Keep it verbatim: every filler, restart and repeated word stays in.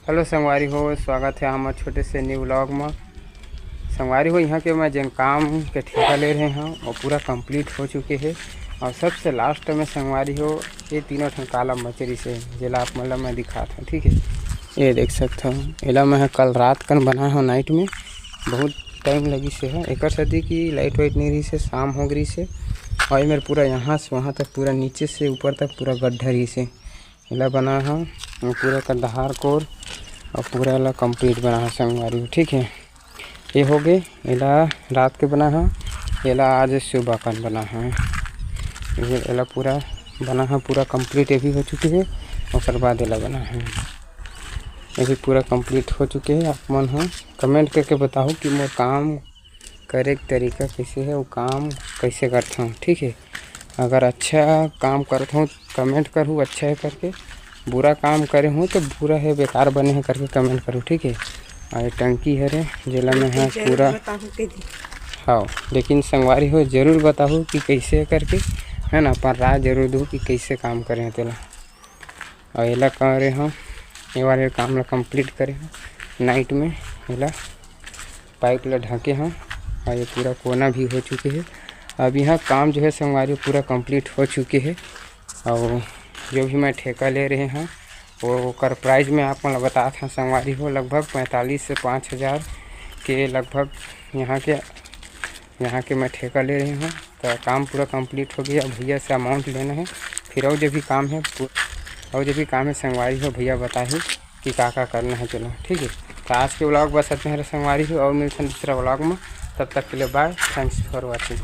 Hello संगवारी हो, स्वागत है हमर छोटे से new vlog में। संगवारी हो, यहाँ के मैं जेन काम के ठेका ले रहे हंव, वो पूरा complete हो चुके हे। और सबसे last में संगवारी हो, ये तीनों ठन column बचे रहिसे, जेला आप मन ला मैं दिखात हंव, ठीक है। ये देख सकत हव, एला मैं ह कल रात कन बनाए हंव night में, बहुत time लगिस हे, एकर सेती कि light वाइट नइ रहिस हे, शाम हो गे रहिस हे। और ये मेर पूरा यहाँ से वहाँ तक, पूरा नीचे से ऊपर तक पूरा गड्ढा रहिस हे। एला बनाए हंव, पूरा एकर डहार कोर और पूरा एला complete बनाए हंव संगवारी हो, ठीक है। ये हो गे, एला रात के बनाए हंव, एला आज सुबह कन बनाए हंव। ये एला पूरा बनाए हंव, पूरा complete ये भी हो चुके हे। ओकर बाद एला बनाए हंव, ये भी पूरा complete हो चुके हे। आप मन ह comment करके बताहू कि मोर काम करे के तरीका कइसे हे, वो काम कइसे करथंव, ठीक है। अगर अच्छा काम करत हंव, comment करहू अच्छा है करके, बुरा काम करे हंव तो बुरा है, बेकार बने है करके comment करहू, ठीक है। और ये टंकी हरे, जेला मैं ह पूरा बताहू के दी। हाँ, लेकिन संगवारी हो, जरूर बताहू कि कइसे करके, है ना, अपन राय जरूर दू कि कइसे काम करे हंव तेला। और एला करे हंव, ये वाले काम ला complete करे हंव night में, एला pipe ला ढके हंव। और ये पूरा कोना भी हो चुके हे। अब यहाँ काम जो है संगवारी पूरा complete हो चुके हे। और जो भी मैं ठेका ले रहे हंव, वो ओकर price मैं आप मन ला बतात हंव संगवारी हो, लगभग पैंतालीस से पाँच हज़ार के लगभग यहाँ के, यहाँ के मैं ठेका ले रहे हंव। तो काम पूरा complete हो गया, भैया से amount लेना है, फिर और जो भी काम है, पू-, और जो भी काम है संगवारी हो, भैया बताही कि का का करना है। चलो ठीक है, तो आज के vlog बस इतने हरे संगवारी हो, और मिलते हैं दूसरा vlog में। तब तक के लिए bye, thanks for watching।